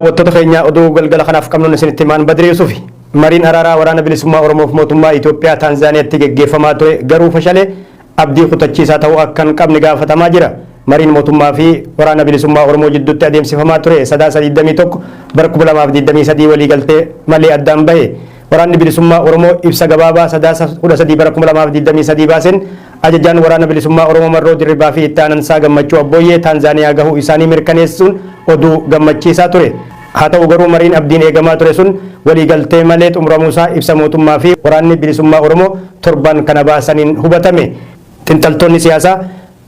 Daawwattoota keenya, oduu galgala kanaaf qabnuun isinitti himaan Badri Yusufi. Mariin araaraa Waraana Bilisummaa Oromoof mootummaa Itoophiyaa Taanzaaniyaatti geggeeffamaa ture garuu fashalee abdii kutachiisaa ta'uu akka hin qabne gaafatamaa jira. Mariin mootummaa fi Waraana Bilisummaa Oromoo jidduutti adeemsifamaa ture Sadaasa 21 bara 2023 waliigaltee malee addaan bahe. Waraanni Bilisummaa Oromoo ibsa gabaabaa Sadaasa 13 bara 2023 baaseen ajajaan Waraana Bilisummaa Oromoo Marroo Dirribaa fi itti aanansaa Gammachuu Abbooyyee Taanzaaniyaa gahuu isaanii mirkaneessuun oduu gammachiisaa ture. Haa ta'u garuu, mariin abdiin eegamaa ture sun waliigaltee malee xumuramuusaa ibsa mootummaa fi Waraanni Bilisummaa Oromoo torban kana baasaniin hubatame. Xinxaltoonni siyaasaa,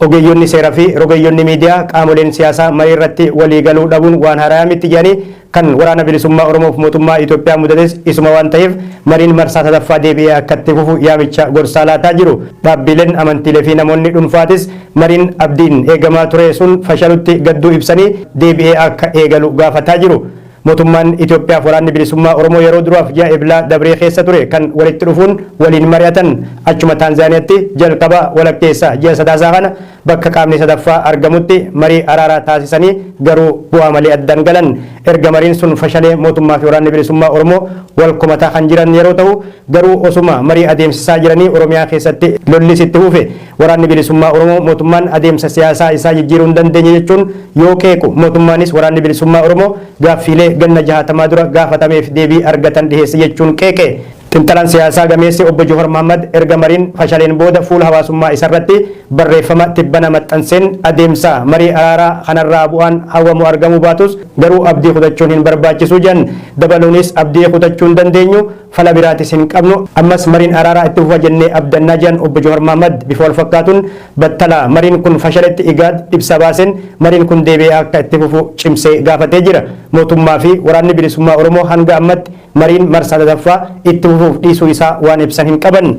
ogeeyyonni seera fi rogeeyyonni miidiyaa qaamoleen siyaasaa marii irratti walii galuu dhabuun waan haarayaa miti jedhanii, kan Waraana Bilisummaa Oromoof mootummaa Itoophiyaa mudates isuma waan ta'eef mariin marsaa sadaffaa deebi'ee akka itti fufu yaamicha gorsaa laataa jiru. Dhaabbileen amantiilee fi namoonni dhuunfaatis mariin abdiin eegamaa ture sun fashalutti gadduu ibsanii deebi'ee akka eegalu gaafataa jiru. Mootummaan Itoophiyaaf Waraanni Bilisummaa Oromoo yeroo duraaf ji'a Eblaa dabree keessa ture kan walitti dhufuun waliin mari'atan. Achuma Taanzaaniyaatti jalqaba walakkeessa ji'a Sadaasaa kana bakka qaamni sadaffaa argamutti marii araaraa taasisanii garuu bu'aa malee addaan galan. Erga mariin sun fashalee mootummaa fi Waraanni Bilisummaa Oromoo wal komataa kan jiran yeroo ta'u, garuu osuma marii adeemsisaa jiranii Oromiyaa keessatti lollis itti fufe. Waraanni Bilisummaa Oromoo mootummaan adeemsa siyaasaa isaa jijjiiruu hin dandeenye jechuun yoo qeequ, mootummaanis Waraanni Bilisummaa Oromoo gaaffiilee ganna 60 dura gaafatameef deebii argatan dhiheesse jechuun qeeqe. Xinxalaan siyaasaa gameessi Obbo Johar Mahaammad erga mariin fashaleen booda fuula hawaasummaa isarratti barreeffama tibbana maxxanseen adeemsa marii araaraa kanarraa bu'aan hawwamu argamuu baatus garuu abdii kutachuun hin barbaachisu jedhan. Dabaluunis, abdii kutachuu hin dandeenyu, fala biraatis hin qabnu, ammas mariin araaraa itti fufa jennee abdannaa jedhan Obbo Johar Mahaammad. Bifa wal fakkaatuun battala mariin kun fashaletti IGAD ibsa baaseen mariin kun deebi'ee akka itti fufu cimsee gaafatee jira. Mootummaa fi Waraanni Bilisummaa Oromoo hanga ammatti mariin marsaa sadaffaa itti fufuuf dhiisuu isaa waan ibsan hin qaban.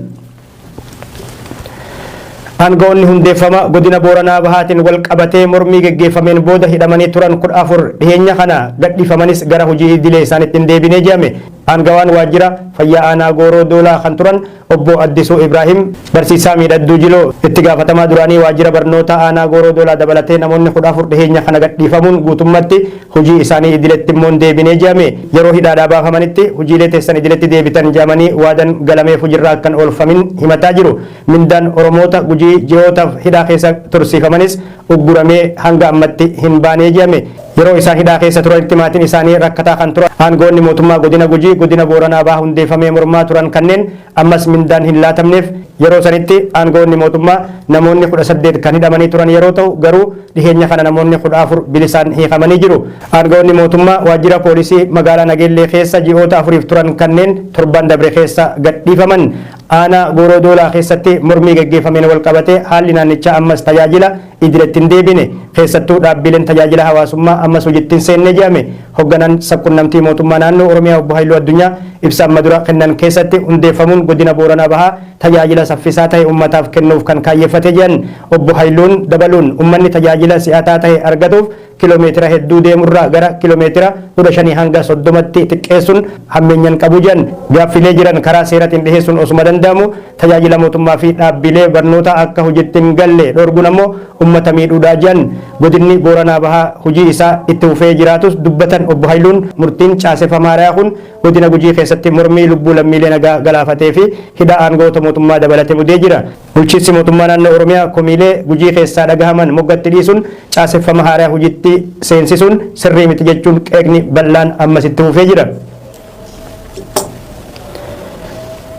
Aangawoonni hundeeffama godina Booranaa Bahaatiin wal qabatee mormii geggeeffameen booda hidhamanii turan 14 dhiheenya kana gadhiifamanis gara hojii idilee isaanitti hin deebine jedhame. Aangawaan waajjira fayyaa aanaa Gooroo Doolaa kan turan Obbo Addisuu Ibraahim, barsiisaa Miidhadduu Jiloo, itti gaafatamaa duraanii waajjira barnootaa aanaa Gooroo Doolaa dabalatee namoonni 14 dhiheenya kana gadhiifamuun guutummatti hojii isaanii idiletti immoo hin deebine jedhame. Yeroo hidhaadhaa baafamanitti hojiilee teessan idiletti deebitan jedhamanii waadan galameef hojirraa akka hin oolfamin himataa jiru. Mindaan Oromoota Gujii ji'ootaaf hidhaa keessa tursiifamanis ugguramee hanga ammatti hin baane jedhame. Yeroo isaan hidhaa keessa turanitti maatiin isaanii rakkataa kan turan aangawoonni mootummaa godina Gujii godina Booranaa Bahaa hundeeffamee mormaa turan kanneen ammas mindaan hin laatamneef. Yeroo sanitti aangawoonni mootummaa namoonni 18 kan hidhamanii turan yeroo ta'u, garuu dhiheenya kana namoonni 14 bilisaan hiikamanii jiru. Aangawoonni mootummaa waajjira poolisii magaalaa Nageellee keessa ji'oota afuriif turan kanneen torban dabre keessa gadhiifaman. Aanaa Gooroo Doolaa keessatti mormii geggeeffameen walqabatee haalli naannichaa ammas tajaajila idiletti hin deebine. Keessattuu dhaabbileen tajaajila hawaasummaa ammas hojitti hin seenne jedhame. Hogganaan sabqunnamtii mootummaa naannoo Oromiyaa Obbo Hayiluu Addunyaa ibsa amma dura kennan keessatti hundeeffamuun godina Booranaa Bahaa tajaajila saffisaa tahe ummataaf kennuuf kan kaayyeffate jedhan. Obbo Hayiluun dabaluun ummanni tajaajila si'ataa tahe argatuuf kiloomeetira hedduu deemurraa gara kiloomeetira 15 hanga 30tti xiqqeessuun hammeenyan qabu jedhan. Gaaffilee jiran karaa seeratiin dhiheessuun osuma danda'amu tajaajila mootummaa fi dhaabbilee barnootaa akka hojitti hin galle dhorguun ammoo ummata miidhuudha jedhan. Godinni Booranaa Bahaa hojii isaa itti fufee jiraatus dubbatan Obbo Hayiluun, murtiin caaseffama haarayaa kun godina Gujii keessatti mormii lubbuu lammiilee nagaa galaafatee fi hidhaa aangawoota mootummaa dabalate mudee jira. Bulchiinsi mootummaa naannoo Oromiyaa komiilee Gujii keessaa dhagahaman moggatti dhiisuun caaseffama haaraa hojiitti seensisuun sirrii miti jechuun qeeqni bal'aan ammas itti fufee jira.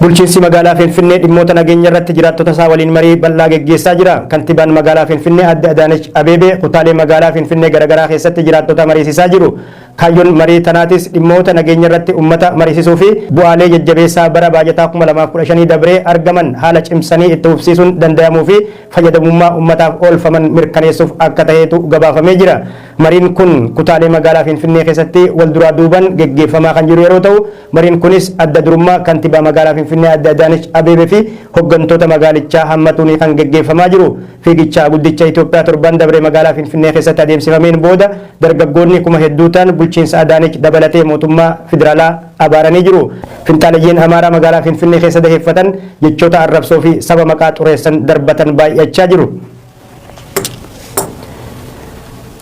Bulchiinsi magaalaa Finfinnee dhimmoota nageenya irratti jiraattota isaa waliin marii bal'aa geggeessaa jira. Kantibaan magaalaa Finfinnee Aadde Adaanech Abeebee kutaalee magaalaa Finfinnee garaagaraa keessatti jiraattota mariisisaa jiru. Kaayyoon marii tanaatis dhimmoota nageenya irratti ummata mariisisuu fi bu'aalee jajjabeessaa bara baajataa 2015 dabree argaman haala cimsanii itti fufsiisuun dandayamuu fi fayyadamummaa ummataaf oolfaman mirkaneessuuf akka taheetu gabaafamee jira. Mariin kun kutaalee magaalaa Finfinnee keessatti wal duraa duuban geggeeffamaa kan jiru yeroo ta'u, mariin kunis adda durummaa Kantibaa magaalaa Finfinnee Aadde Adaanech Abeebee fi hoggantoota magaalichaa hammatuuni kan geggeeffamaa jiru. Fiigicha guddicha Itoophiyaa torban dabre magaalaa Finfinnee keessatti adeemsifameen booda dargaggoonni kuma hedduu ta'an bulchiinsa Adaanech dabalatee mootummaa federaalaa abaaranii jiru. Finxaaleyyiin Amaaraa magaalaa Finfinnee keessa daheeffatan jechoota arrabsoo fi saba maqaa xureessan darbatan baay'achaa jiru.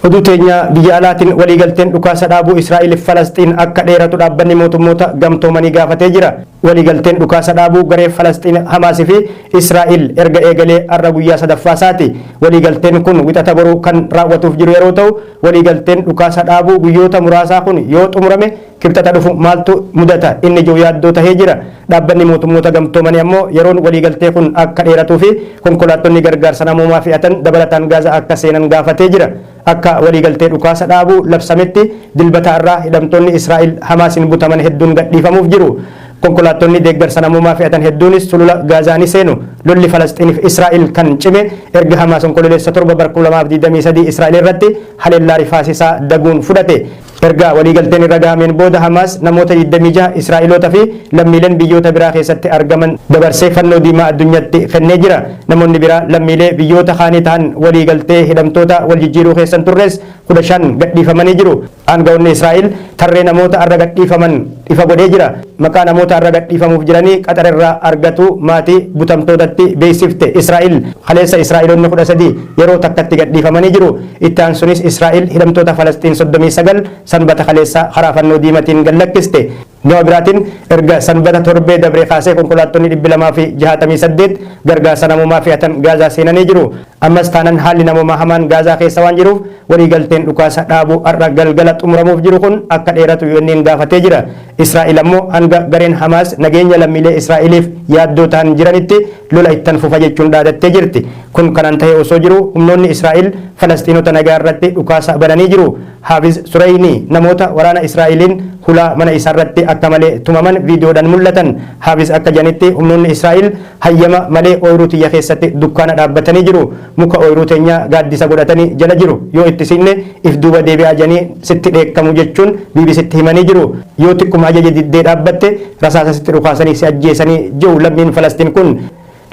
Oduu teenya biyya alaatiin waliigalteen dhukaasa dhaabuu Israa'el fi Falasxiin akka dheeratu dhaabbanni mootummoota gamtoomanii gaafatee jira. Waliigalteen dhukaasa dhaabuu garee Falasxiin Hamaas fi Israa'el erga eegalee har'a guyyaa sadaffaa isaati. Waliigalteen kun wixata boruu kan raawwatuuf jiru yeroo ta'u, waliigalteen dhukaasa dhaabuu guyyoota muraasaa kun yoo xumurame Kibxata dhufu maaltu mudata inni jiru yaaddoo tahee jira. Dhaabbanni mootummoota gamtoomanii ammoo yeroon waliigaltee kun akka dheeratuu fi konkolaattonni gargaarsa namoomaa fe'atan dabalataan Gaazaa akka seenan gaafatee jira. Akka waliigaltee dhukaasa dhaabuu labsametti Dilbata har'aa hidhamtoonni Israa'el Hamaasiin butaman hedduun gadhiifamuuf jiru. Konkolaattonni deeggarsa namoomaa fe'atan hedduunis sulula Gaazaa ni seenu. Lolli Falasxiin fi Israa'el kan cime erga Hamaas Onkololeessa 7 bara 2023 Israa'el irratti haleellaa rifaasisaa daguun fudhate. Erga waliigalteen irra gahameen booda Hamaas namoota 26 Israa'eloota fi lammiileen biyyoota biraa keessatti argaman dabarsee Fannoo Diimaa Addunyatti kennee jira. Namoonni biraa lammiilee biyyoota kaanii tahan waliigaltee hidhamtoota wal jijjiiruu keessa hin turres 15 gadhiifamanii jiru. Aanga'oonni Israa'el tarree namoota har'a gadhiifaman ifa godhee jira. Maqaa namoota har'a gadhiifamuuf jiranii Qaxar irraa argatuu maatii butamtootatti beeksifte Israa'el. Kaleessa Israa'eloonni 13 yeroo takkatti gadhiifamanii jiru. Itti aansunis Israa'el hidhamtoota Falasxiin 39 Sanbata kaleessaa karaa Fannoo Diimatiin gad lakkiste. Gama biraatiin erga Sanbata torbee dabree kaasee konkolaattonni 268 gargaarsa namoomaa fe'atan Gaazaa seenanii jiru. Ammas taanan haalli namoomaa hamaan Gaazaa keessa waan jiruuf waliigalteen dhukaasa dhaabuu har'a galgala xumuramuuf jiru kun akka dheeratu UN'n gaafatee jira. Israa'el ammoo hanga gareen Hamaas nageenya lammiilee Israa'eliif yaaddoo tahan jiranitti lola ittan fufa jechuun dhaadattee jirti. Kun kanaan tahee osoo jiruu humnoonni Israa'el Falasxiinota nagaa irratti dhukaasa bananii jiru. Haafiz Sureyni namoota waraana Israa'eliin hulaa mana isaarratti akka malee tumaman viidiyoodhaan mul'atan. Haafiz akka jedhanitti humnoonni Israa'el hayyama malee ooyruu tiyya keessatti dukkaana dhaabbatanii jiru. Muka ooyruu teenyaa gaaddisa godhatanii jala jiru. Yoo itti siqne if duuba deebi'aa jedhanii sitti dheekkamu jechuun BBCtti himanii jiru. Yoo xiqquma ajaja diddee dhaabbatte rasaasa sitti dhukaasanii si ajjeesanii je'u lammiin Falasxiin kun.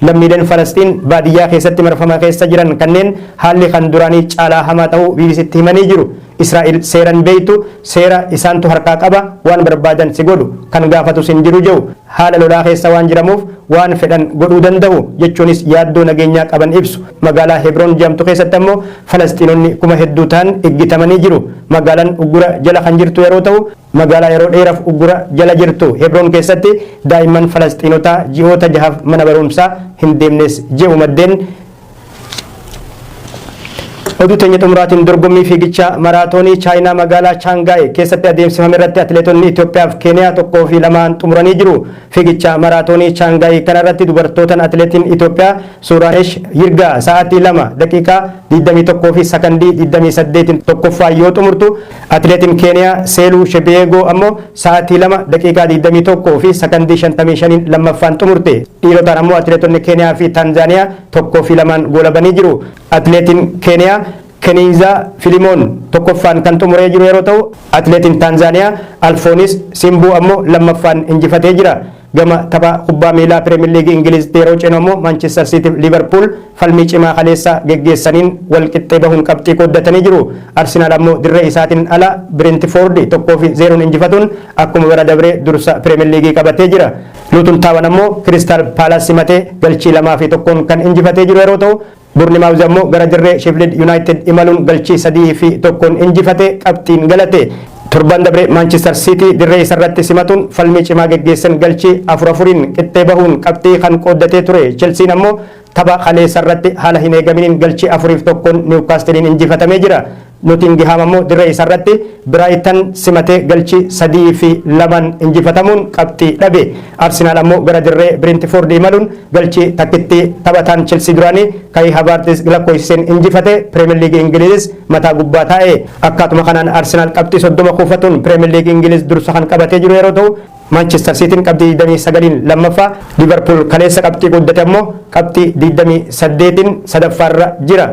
Lammiileen Falasxiin baadiyyaa keessatti marfama keessa jiran kanneen haalli kan duraanii caalaa hamaa ta'uu BBCtti himanii jiru. Israa'el seera hin beektu, seera isaantu harkaa qaba, waan barbaadan si godhu, kan gaafatus hin jiru je'u. Haala lolaa keessa waan jiramuuf waan fedhan godhuu danda'u jechuunis yaaddoo nageenyaa qaban ibsu. Magaalaa Hebroon jedhamtu keessatti ammoo Falasxiinonni 8000 tahan iggitamanii jiru. Magaalan uggura jala kan jirtu yeroo ta'u, magaalaa yeroo dheeraf uggura jala jirtu Hebroon keessatti daa'imman Falasxiinotaa ji'oota jahaaf mana baruumsaa hin deemnes je'u maddeen. Oduu teenya xumuraatiin dorgommii fiigichaa maraatoonii Chaayinaa magaalaa Chaangaay keessatti adeemsifame irratti atileetonni Itoophiyaa fi Keeniyaa 1 fi 2n xumuranii jiru. Fiigicha maraatoonii Chaangaay kana irratti dubartootan atileetiin Itoophiyaa Suuraanesh Yirgaa sa'aatii 2 daqiiqaa 21 fi sakandii 28n tokkoffaa yoo xumurtu, atileetiin Keeniyaa Seeluu Shebiyeegoo ammoo sa'aatii 2 daqiiqaa 21 fi sakandii 55n lammaffaan xumurte. Dhiirotaan ammoo atileetonni Keeniyaa fi Taanzaaniyaa 1 fi 2n goolabanii jiru. Atileetiin Keeniyaa Keniinzaa Filimoon tokkoffaan kan xumuree jiru yeroo ta'u, atileetiin Taanzaaniyaa Alfoonis Simbuu ammoo lammaffaan injifatee jira. Gama tapha kubbaa miilaa Piriimer Liigii Ingiliizitti yeroo ceenu ammoo Maanchister Siitiif Liivarpuul falmii cimaa kaleessa geggeessaniin wal qixxee bahuun qabxii qooddatanii jiru. Arsenaal ammoo dirree isaatiin ala Bireentifoordi 1 fi 0n injifatuun akkuma bara dabree dursa Piriimer Liigii qabatee jira. Luuton Taawan ammoo Kiristaal Paalaas simatee galchii 2 fi 1n kan injifatee jiru yeroo ta'u, Bournemouth ammoo gara dirree Sheffield United imaluun galchii 3 fi 1n injifate qabxiin galate. Torban dabre Manchester City dirree isarratti simatuun falmii cimaa geggeessen galchii 4 4n qixxee bahuun qabxii kan qooddatee ture Chelsiin ammoo tapha kaleessarratti haala hin eegaminiin galchii 4 fi 1n Niwkaastiliin injifatamee jira. Notingihaam ammoo dirree isaarratti Biraayitan simatee galchii 3 fi 2n injifatamuun qabxii dhabe. Arsenaal ammoo gara dirree Bireentifoordi imaluun galchii takkittii taphataan Chelsii duraanii Kayi Havaartiz lakkoofsiseen injifate Piriimer Liigii Ingiliizis mataa gubbaa taa'e. Akkaatuma kanaan Arsenaal qabxii 30 kuufatuun Piriimer Liigii Ingiliiz dursa kan qabatee jiru yeroo ta'u, Maanchister Siitiin qabxii 29n lammaffaa, Liivarpuul kaleessa qabxii qooddate ammoo qabxii 28n sadaffaarra jira.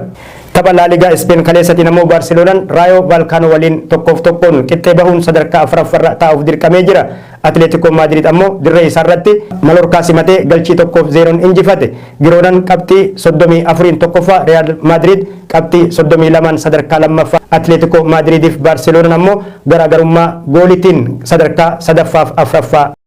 Tapha Laaligaa Ispeen kaleessatiin ammoo Baarseloonaan Raayoo Vaalkaanoo waliin 1-1n qixxee bahuun sadarkaa afraffarra taa'uuf dirqamee jira. Atileetikoo Maadriid ammoo dirree isaarratti Malorkaa simatee galchii 1-0n injifate. Giroonan qabxii 34n tokkoffaa, Riyaal Maadriid qabxii 32n sadarkaa lammaffaa, Atileetikoo Maadriidiif Baarseloonaan ammoo garaagarummaa goolitiin sadarkaa sadaffaaf afraffaa.